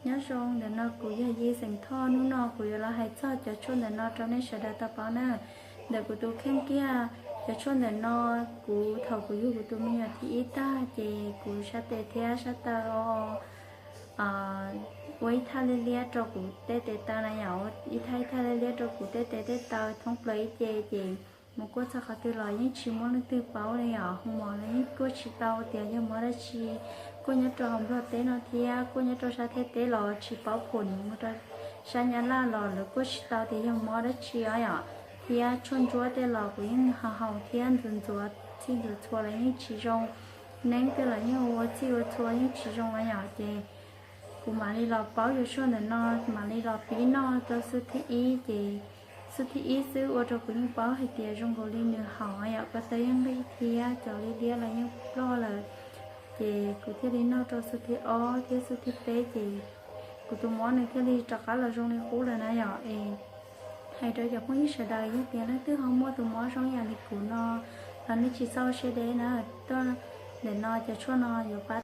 Nyob zoo, ntawm no kuv yog Yi xeem Thoj. Hnub no kuv yuav los hais txog cov tshuaj ntawm no rau nej sawv daws tau paub na. Ntawm kuv tus kheej kiag, cov tshuaj ntawm no kuv thaum kuv yug kuv tus me nyuam thib ib tag ces kuv sab tes thiab sab taw ua ib thaj liab liab rau kuv tej tes taw na yom, ib thaj ib thaj liab liab rau kuv tej tes tej taw thoob plaws ib ce ces mus kuaj txog qhov twg los yeej tsis muaj leej twg paub li yom, hu mov los yeej kuaj tsis tau tias yog mob dab tsi. Kuaj nyob rau hauv Nplog teb no thiab kuaj nyob rau sab Thaib teb los tsis paub, phom mus rau sab Nyab Laj los lawv kuaj tsis tau tias yog mob dab tsi os yom. Thiab tshuaj ntsuab tej los kuv yeej haus haus thiab ntxuav ntxuav txhij ntxuav txhua los yeej tsis zoo. Neeb tej los yeej ua txhij ua txhua yeej tsis zoo os yom. Ces kuv mam li los paub cov tshuaj ntawm no, mam li los pib noj rau xub thib ib ces xub thib ib xwb ua rau kuv yeej paub hais tias zoo nkaus li nws haum yom, ko taw yeej nqig thiab cov liab liab los yeej ploj lawm. Ces kuv thiaj li noj rau xub thib ob thiab xub thib peb ces kuv tus mob nws thiaj li rov qab los zoo li qub lawm na yom. Es hais rau cov phooj ywg sawv daws, yog tias leej twg ho muaj tus mob zoo yam li kuv no los nej tsis txhob siab deb na. Tuaj ntawm no cov tshuaj no yuav pab